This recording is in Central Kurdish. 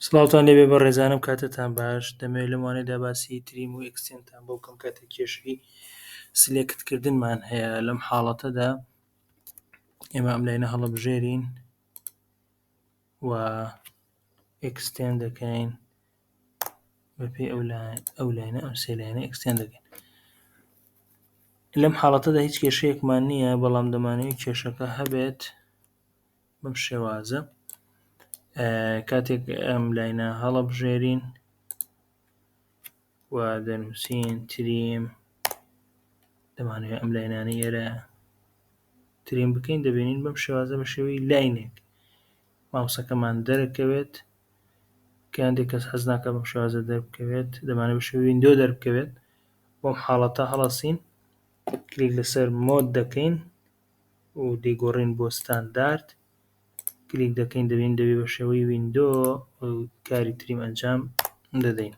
سڵاوتان لێبێ بەڕێزانم، کاتتان باش. دەمەوێت لەم وانەیەدا باسی trim و extend تان بۆ بکەم. کاتێک کێشەی select کردنمان هەیە، لەم حاڵەتەدا ئێمە ئەم line ە هەڵەبژێرین و extend دەکەین بەپێی ئەو line ە، ئەم سێ line ە extend دەکەین. لەم حاڵەتەدا هیچ کێشەیەکمان نییە، بەڵام دەمانەوێت کێشەکە هەبێت بەم شێوازە. کاتێک ئەم line ە هەڵەبژێرین و دەنووسین trim، دەمانەوێت ئەم line انە ئێرە trim بکەین، دەبینین بەم شێوازە بە شێوەی line ێک ماوسەکەمان دەرەکەوێت کە هەندێک کەس حەز ناکە بەم شێوازە دەربکەوێت، دەمانەوێت بە شێوەی window دەربکەوێت. بۆم حاڵەتە هەڵەسین کلیک لەسەر mode دەکەین و دەیگۆڕین بۆ ستاندارد، کلیک دەکەین، دەبین دەبێت بە شێوەی window کاری trim ئەنجام دەدەین.